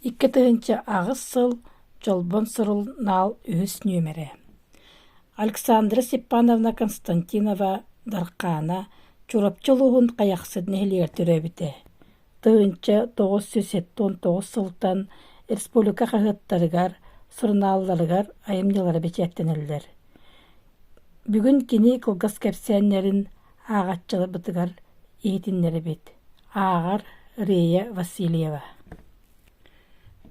2008 сыл Чолбон сурунаал үһүс нүөмэрэ. Александра Степановна Константинова Дархаана Чурапчы улууһун Хайахсыт нэһилиэгэр төрөөбүтэ. 1979 сылтан республика хаһыаттарыгар, сурунаалларыгар айымньылара бэчээттэнэллэр. Бүгүн кини кылгас кэпсээннэрин ааҕааччыларбытыгар иһитиннэрэбит. Ааҕар Рея Васильева.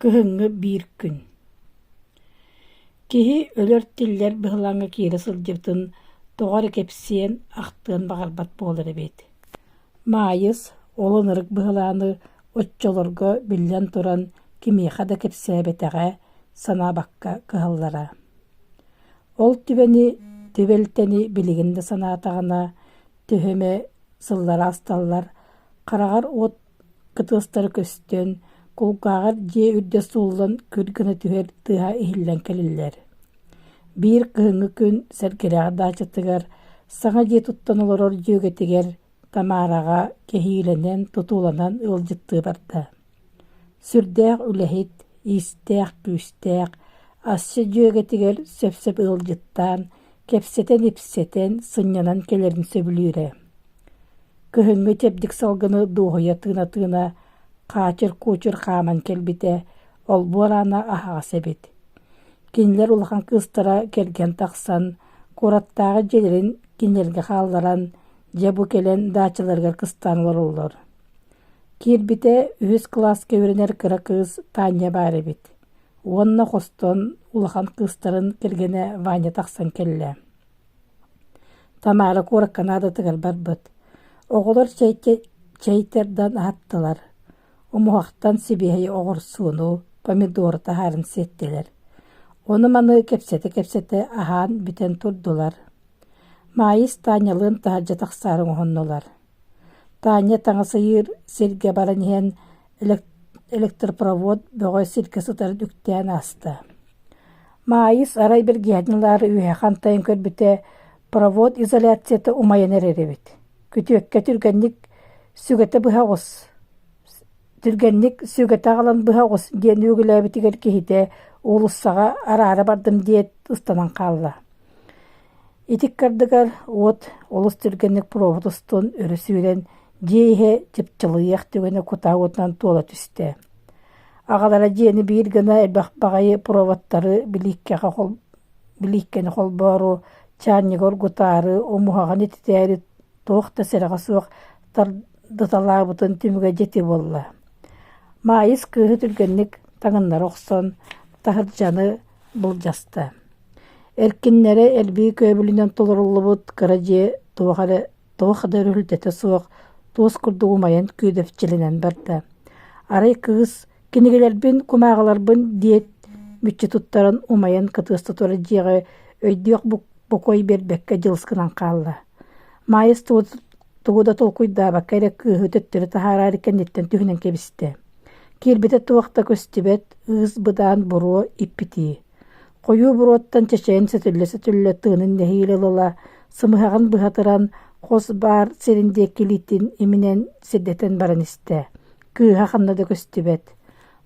Кыһыҥҥы биир күн Киһи өлөр-тиллэр быһылааҥҥа киирэ сылдьыбытын тоҕо эрэ кэпсиэн, ахтыан баҕарбат буолар эбит. Маайыс ол ынырык быһылааны оччолорго биллэн туран кимиэхэ да кэпсээбэтэҕэ, санаабакка кыһаллара. Ол түбэни, түбэлтэни билигин да санаатаҕына, төһө эмэ сыллара асталлар, хараҕар уот кытыастара көстөн, кулгааҕар дьиэ үрдэ сууллан күр гына түһэр тыаһа иһиллэн кэлиллэр. Биир кыһыҥҥы күн Сэргэлээх даачатыгар саҥа дьиэ туттан олорор дьүөгэтигэр Тамараҕа кэһиилэнэн, тутууланан ыалдьыттыы барда. Сүрдээх үлэһит, иистээх-күүстээх, асчыт дьүөгэтигэр сөп-сөп ыалдьыттаан, кэпсэтэн-ипсэтэн, сынньанан кэлэрин сөбүлүүрэ. Кыһыҥҥы чэбдик салгыны дуоһуйа тыына-тыына хаачыр-куучур хааман кэлбитэ, олбуор аана аһаҕас эбит. Кинилэр улахан кыыстара кэргэн тахсан, куораттааҕы дьиэлэрин кинилэргэ хаалларан, дьэ бу кэлэн даачаларыгар кыстаан олороллор. Киирбитэ үһүс кылааска үөрэнэр кыра кыыс Таня баар эбит уонна хостон улахан кыыстарын кэргэнэ Ваня тахсан кэллэ. Тамара куоракка наадатыгар барбыт. Оҕолор чэй тардан аһаттылар. Умуһахтан сибиэһэй оҕурсууну, помидору таһааран сиэттилэр. Ону-маны кэпсэтэ-кэпсэтэ аһаан бүтэн турдулар. Маайыс Танялыын таһырдьа тахсаары оҥоһуннулар. Таня таҥас ыйыыр сиргэ баран иһэн электропровод бөҕө сиргэ сытарын үктээн ааста. Маайыс арай бэргэһэтин ылаары үөһэ хантайан көрбүтэ, провод изоляцията умайан эрэр эбит. Күтүөккэ түргэнник сүгэтэ быһа оҕус, түргэнник сүгэтэ аҕалан быһа оҕус диэн үөгүлээбитигэр киһитэ уулуссаҕа араара бардым диэт ыстанан хаалла. Ити ыккардыгар уот олус түргэнник провод устун өрө сүүрэн, дьиэ иһэ чыпчылыйыах түгэнэ кутаа уотунан туола түстэ. Аҕалара дьиэни биир гына элбэх баҕайы проводтары билииккэҕэ билииккэни холбоору, чаанньыгы оргутаары, умуһаҕын ититээри туох да сэрэҕэ суох тардыталаабытын түмүгэ дьити буолла. Маайыс кыыһы түргэнник таҥыннара охсон, таһырдьаны былдьаста. Эркиннэрэ элбии көөбүлүнэн толоруллубут кыра дьиэ туох эрэ туох да өрүһүлтэтэ суох туос курдук умайан күүдэпчилэнэн барда. Арай кыыс «Кинигэлэрбин, кумааҕыларбын» диэт мүччү туттаран умайан кытыаста турар дьиэҕэ өйдүөх бокуой биэрбэккэ дьылыс гынан хаалла. Маайыс тугу да толкуйдаабакка эрэ кыыһы төттөрү таһаараары кэнниттэн түһүнэн кэбистэ. Киирбитэ туох да көстүбэт, ыыс-быдаан буруо иппитии. Хойуу буруоттан чэчэйэн сөтүллэ-сөтүллэ тыынын нэһиилэ ыла-ыла, сымыһаҕын быһатыран, хос баар сирин диэки илиитин иминэн сирдэтэн баран истэ. Кыыһа ханна да көстүбэт.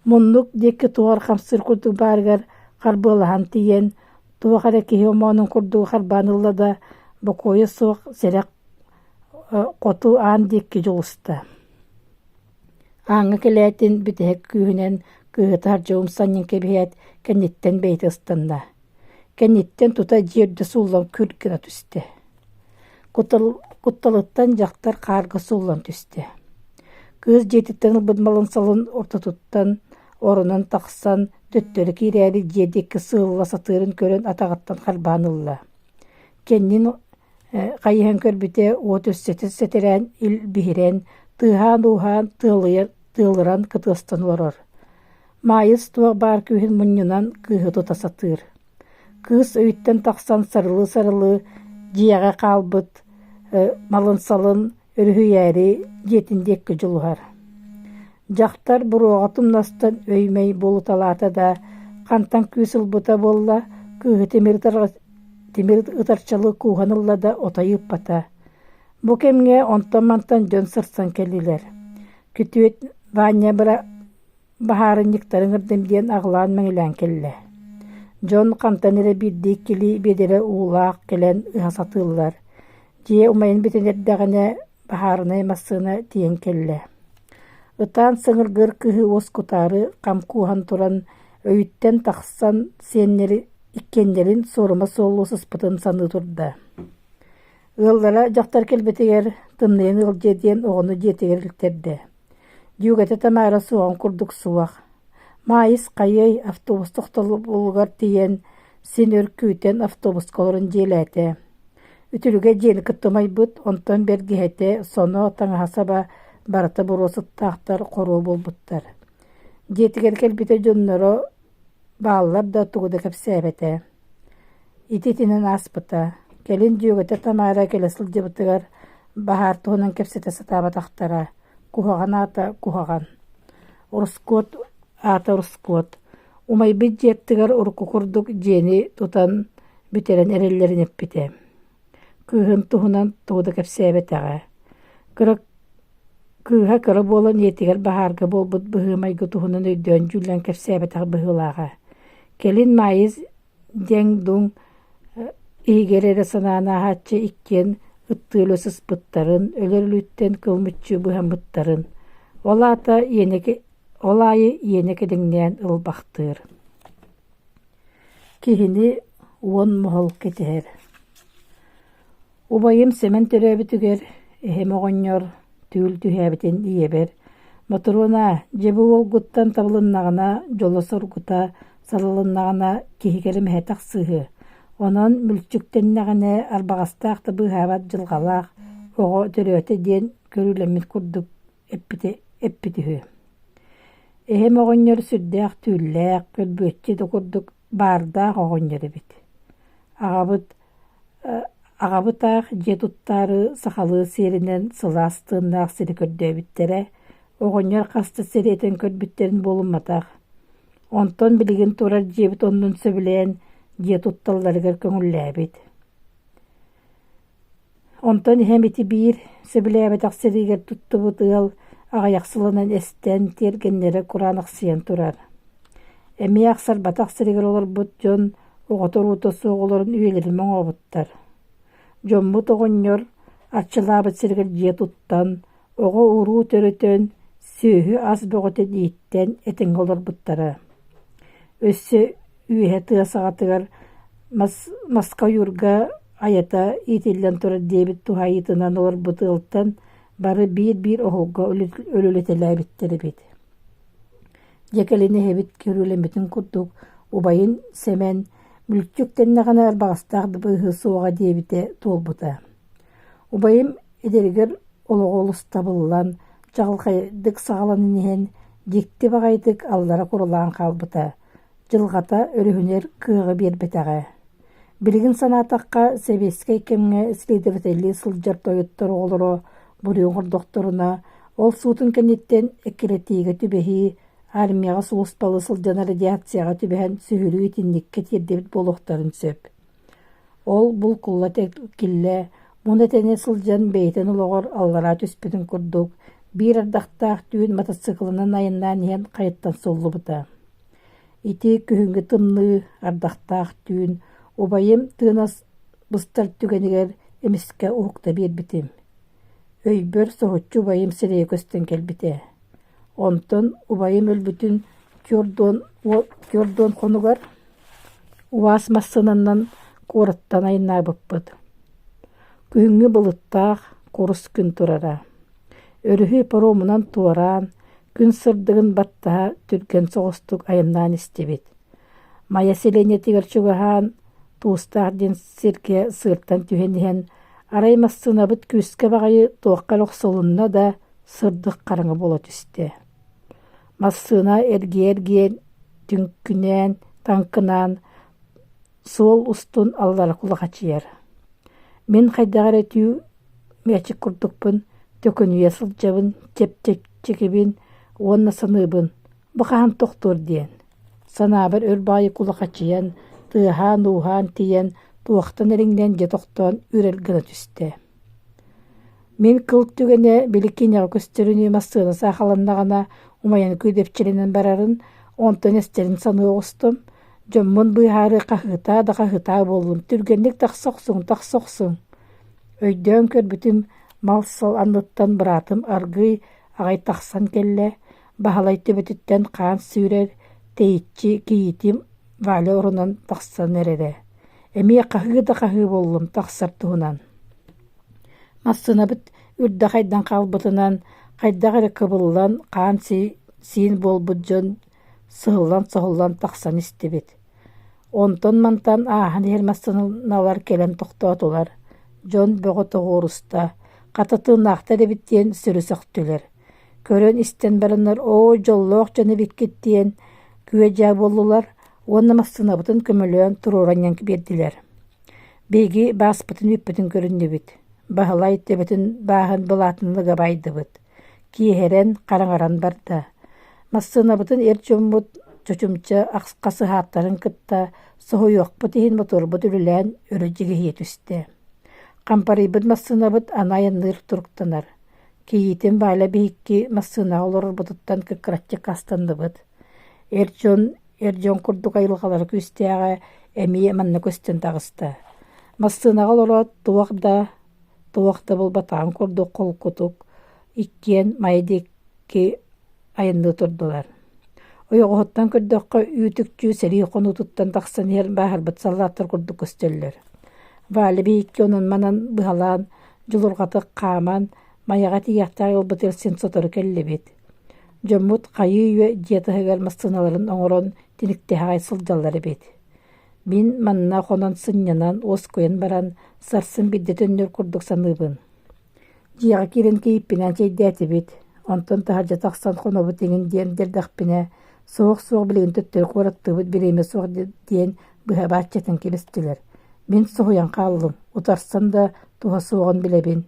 Муннук диэки туох эрэ хамсыыр курдук баарыгар харбыалаһан тиийэн, туох эрэ киһи омоонун курдугу харбаан ылла да, бокуойа суох сэрэх хоту аан диэки дьулуста. Ааҥҥа кэлээтин бүтэһик күүһүнэн кыыһы таһырдьа умсанньан кэбиһээт, кэнниттэн бэйэтэ ыстанна. Кэнниттэн тута дьиэ үрдэ сууллан күр гына түстэ. Кутталыттан дьахтар хаарга сууллан түстэ. Кыыс дьиэтиттэн ылбыт малын-салын ортотуттан оронон тахсан, төттөрү киирээри дьиэ диэки сыылла сатыырын көрөн атаҕыттан харбаан ылла. Кэннин Хайыһан көрбүтэ, уот өссө сэтэрээн илбиһирэн, тыаһаан-ууһаан тыалыран кытыастан олорор. Маайыс туох баар күүһүн мунньунан кыыһы тута сатыыр. Кыыс өйүттэн тахсан сарылыы-сарылыы дьиэҕэ хаалбыт малын-салын өрүһүйээри дьиэтин диэки дьулуһар. Дьахтар буруоҕа тумнастан өй-мэй буолуталаата да, хантан күүс ылбыта буолла, кыыһы тимир тимир ытарчалы кууһан ылла да отой ыыппата. Бу кэмҥэ онтон-мантан дьон сырсан кэллилэр. Күтүөт Ваня быра... Баһаарынньыктары ыҥырдым диэн аҕылаан-мэҥилээн кэллэ. Дьон хантан эрэ биирдии-иккилии биэдэрэ уулаах кэлэн ыһа сатыыллар. Дьиэ умайан бүтэн эрдэҕинэ баһаарынай массыына тиийэн кэллэ. Ытаан сыҥыргыыр кыыһы уоскутаары хам кууһан туран өйүттэн тахсан сиэннэри иккиэннэрин суорума суоллуу сыспытын саныы турда. Ыаллара дьахтар кэлбитигэр тымныйан ыалдьыа диэн оҕону дьиэтигэр илтэрдэ. Дьүөгэтэ Тамара суоҕун курдук суох. Маайыс хайыай автобус тохтобулугар тиийэн син өр күүтэн автобуска олорон дьиэлээтэ. Үтүлүгэ дьиэни кытта умайбыт, онтон бэргэһэтэ, соно, таҥаһа-саба барыта буруо сыттаахтар, хоруо буолбуттар. Дьиэтигэр кэлбитэ дьонноро бааллар да тугу да кэпсээбэтэ. Ити итинэн ааспыта. Кэлин дьүөгэтэ Тамара кэлэ сылдьыбытыгар баһаар туһунан кэпсэтэ сатаабатахтара. Куһаҕан аата куһаҕан. Ороскуот аата ороскуот. Умайбыт дьиэ аттыгар урукку курдук дьиэни тутан бүтэрэн эрэллэрин эппитэ. Кыыһын туһунан тугу да кэпсээбэтэҕэ. Кыра кыыһа кыра буолан ийэтигэр баһаарга буолбут быһыы-майгы туһунан өйдөөн-дьүүллээн кэпсээбэтэх быһыылааҕа. Кэлин Маайыс Дэҥ-дуҥ иһигэр эрэ санаан ааһааччы иккиэн ыттыы өлө сыспыттарын, өлөр өлүүттэн кыл мүччү быһаммыттарын, ол аата иэнэ ол аайы иэнэ кэдэҥнээн ылбахтыыр. Киһини уон моһол кэтэһэр. Убайым Сэмэн төрөөбүтүгэр эһэм оҕонньор түүл түһээбитин ийэбэр «Мотуруона, дьэ бу уолгуттан табылыннаҕына, дьоло-соргута салалыннаҕына киһи кэрэмэһэ тахсыыһы. Онон мүлчүктэннэҕинэ арбаҕастаах да быыһаабат дьылҕалаах оҕо төрөөтө» диэн көрүүлэммит курдук эппитэ эппит үһү. Эһэм оҕонньор сүрдээх түүллээх, көрбүөччү да курдук баардаах оҕонньор эбит. Аҕабыт Аҕабыт аах дьиэ туттаары сахалыы сиэринэн сылаас тыыннаах сири көрдөөбүттэрэ, оҕонньор хас да сири этэн көрбүттэрин буолумматах. Онтон билигин турар дьиэбит оннун сөбүлээн дьиэ тутталларыгар көҥүллээбит. Онтон иһэм ити биир сөбүлээбэтэх сириигэр туттубут ыал аҕыйах сылынан эстэн, тиэргэннэрэ кураанахсыйан турар. Эмиэ ахсарбатах сиригэр олорбут дьон оҕото-уруута суох олорон үйэлэрин моҥообуттар. Дьоммут оҕонньор арчылаабыт сиригэр дьиэ туттан, оҕо-уруу төрөтөн, сүөһү-ас бөҕөтүн ииттэн этэҥҥэ олорбуттара. Өссө үөһэ тыа саҕатыгар мас маска ойуурга айата иитиллэн турар диэбит туһаайыытынан олорбут ыалтан бары биир-биир оһолго өлүлэтэлээбиттэр эбит. Дьэ кэлин эһэбит көрүүлэммитин курдук убайын Сэмэн мүлчү үктэннэҕинэ арбаҕастаах да быыһыы суоҕа диэбитэ туолбута. Убайым эдэригэр олоҕо олус табыллан, чаҕылхайдык саҕаланан иһэн, дьикти баҕайытык аллара курулаан хаалбыта, дьылҕата өрүһүнэр кыаҕы биэрбэтэҕэ. Билигин санаатахха, сэбиэскэй кэмҥэ следователлии сылдьар тойоттор оҕолоро буруйу оҥордохторуна, ол суутун кэнниттэн эккирэтиигэ түбэһии, армияҕа сулууспалыы сылдьан радиацияҕа түбэһэн сүһүрүү итинниккэ тиэрдибит буолуохтарын сөп. Ол булкулла киллэ, муна тэнэ сылдьан бэйэтин олоҕор аллараа түспүтүн курдук, биир ардахтаах түүн мотоциклынан айаннаан иһэн хайаттан сууллубута. Ити күһүҥҥү тымныы, ардахтаах түүн убайым тыына быстар түгэнигэр эмискэ уһукта биэрбитим. Өйбөр соһуччу убайым сирэйэ көстөн кэлбитэ. Онтон убайым өлбүтүн түөрт хонугар УАЗ массыынанан куораттан айаннаабыппыт. Күһүҥҥү былыттаах курус күн турара. Өрүһү паромунан туораан, күн сырдыгын баттаһа түргэн соҕустук айаннаан истибит. Майа сэлиэнньэтигэр чугаһаан, Туустаах диэн сиргэ сыыртан түһэн иһэн, арай массыынабыт күүскэ баҕайы туохха эрэ охсулунна да, сырдык хараҥа буола түстэ. Массыына эргийэ-эргийэн түҥкүнээн, таҥкынаан суол устун аллара кулахачыйар. Мин хайдах эрэ түү мээчик курдукпун, төкүнүйэ сылдьабын, чэпчэкибин уонна саныыбын, бу хаһан тохтуор диэн. Санаабар өр баҕайы кулахачыйан, тыаһаан-ууһаан тиийэн, туохтан эриҥнэн дьэ тохтоон үрэр гына түстэ. Мин кыл түгэнэ били киниэхэ көстөрүнүү массыына саахаланнаҕына, Умайан күүдэпчилэнэн барарын, онтон эстэрин саныы оҕустум. Дьоммун быыһаары хаһыытаа да хаһыытаа буоллум, түргэнник тахса охсуҥ, тахса охсуҥ. Өйдөөн көрбүтүм, мал-сал анныттан быраатым аргыый аҕай тахсан кэллэ, Баһылай төбөтүттэн хаан сүүрэр, тэйиччи кийиитим Валя оронон тахсан эрэрэ. Эмиэ хаһыы да хаһыы буоллум тахсар туһунан. Массыынабыт үрдэ хайдан хаалбытынан, хайдах эрэ кыбыллан, хаан сиин буолбут дьон сыһыллан-соһуллан тахсан истибит. Онтон-мантан ааһан иһэр массыыналар кэлэн тохтоотулар, дьон бөҕө тоҕуоруста, хата тыыннаахтар эбит диэн сөрү сөхтүлэр. Көрөн-истэн бараннар «Оо, дьоллоох дьон эбиккит» диэн күө-дьаа буоллулар уонна массыынабытын көмөлөөн туруоран биэрдилэр. Биһиги бааспытын-үүппүтүн көрүннүбүт, Баһылай төбөтүн бааһын былаатын ыга баайдыбыт. Киэһэрэн, хараҥаран барда. Массыынабытын эр дьоммут чочумча хасыһааттарын кытта соһуйуохпут иһин мотуорбут үлэлээн өрө дьигиһийэ түстэ. Хампарыйбыт массыынабыт аны айанныыр туруктанар. Кийиитим Валя биһикки массыынаҕа олорорбутуттан кыккыраччы хастанныбыт. Эр дьон эр дьон курдук айылҕалара күүстээҕэ эмиэ манна көстөн таҕыста. Массыынаҕа олороот туох да туох да булбатаҕын курдук холкутук иккиэн Майа диэки айанныы турдулар. Ойоҕоһуттан көрдөххө үүт-үкчү сэрии хонуутуттан тахсан иһэр бааһырбыт саллааттар курдук көстөллөр. Валя биһикки онон-манан быһалаан дьулурҕатык хааман Майаҕа тиийиэхтээх ыалбытыгар син сотору кэллибит. Дьоммут хайыы-үйэ дьиэ таһыгар массыыналарын оҥорон тиниктэһэ аҕай сылдьаллар эбит. Мин манна хонон сынньанан, уоскуйан баран, сарсын биирдэ төннөр курдук саныыбын. Дьиэҕэ киирэн кийииппинээн чэйдээтибит, онтон таһырдьа тахсан хонобут иҥин диэн диэрдэхпинэ, суох-суох билигин төттөрү куораттыыбыт бириэмэ суох диэн быһа бааччытын кэбистилэр. Мин соһуйан хааллым, утарсан да туһа суоҕун билэбин.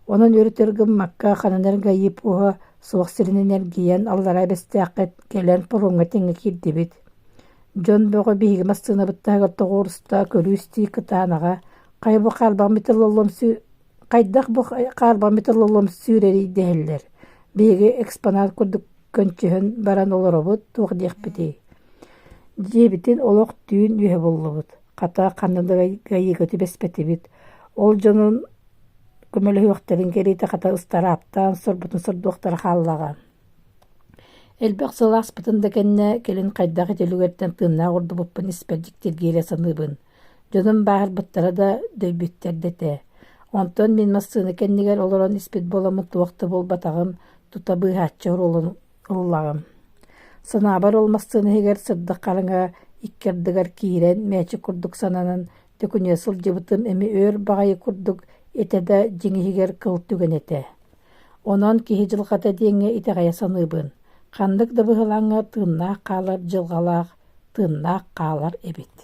Онон өр-өтөр гыммакка ханан эрэ ГАИ пуоһа суох сиринэн эргийэн Аллараа Бэстээххэ кэлэн паромҥа тэҥҥэ киирдибит. Дьон бөҕө биһиги массыынабыт таһыгар тоҕуоруста, көрүү-истии кытаанаҕа, хайа бу хаарбах металлолом хайдах бу хаарбах металлолом сүүрэрий дэһэллэр. Биһиги экспонат курдук көнчөһөн баран олоробут, туох диэхпитий. Дьиэбитин олох түүн үөһэ буллубут. Хата ханна да ГАИга түбэспэтибит. Ол дьонун көмөлөһүөхтэрин кэриэтэ хата ыстарааптаан сорбутун сордуохтара хааллаҕа. Элбэх сыл ааспытын да кэннэ кэлин хайдах ити үлүгэртэн тыыннаах ордубуппун испэр дьиктиргии эрэ саныыбын. Дьонум бааһырбыттара да, дөйбүттэр да этэ. Онтон мин массыына кэннигэр олорон испит буоламмын туох да буолбатаҕым, тута быыһааччы оруолун ыллаҕым. Санаабар ол массыына иһигэр сырдык хараҥа икки ардыгар киирэн мээчик курдук сананан төкүнүйэ сылдьыбытым эмиэ өр баҕайы курдук этэ да дьиҥ иһигэр кыл түгэн этэ. Онон киһи дьылҕата диэҥҥэ итэҕэйэ саныыбын. Ханнык да быһылааҥҥа тыыннаах хаалар дьылҕалаах, тыыннаах хаалар эбит.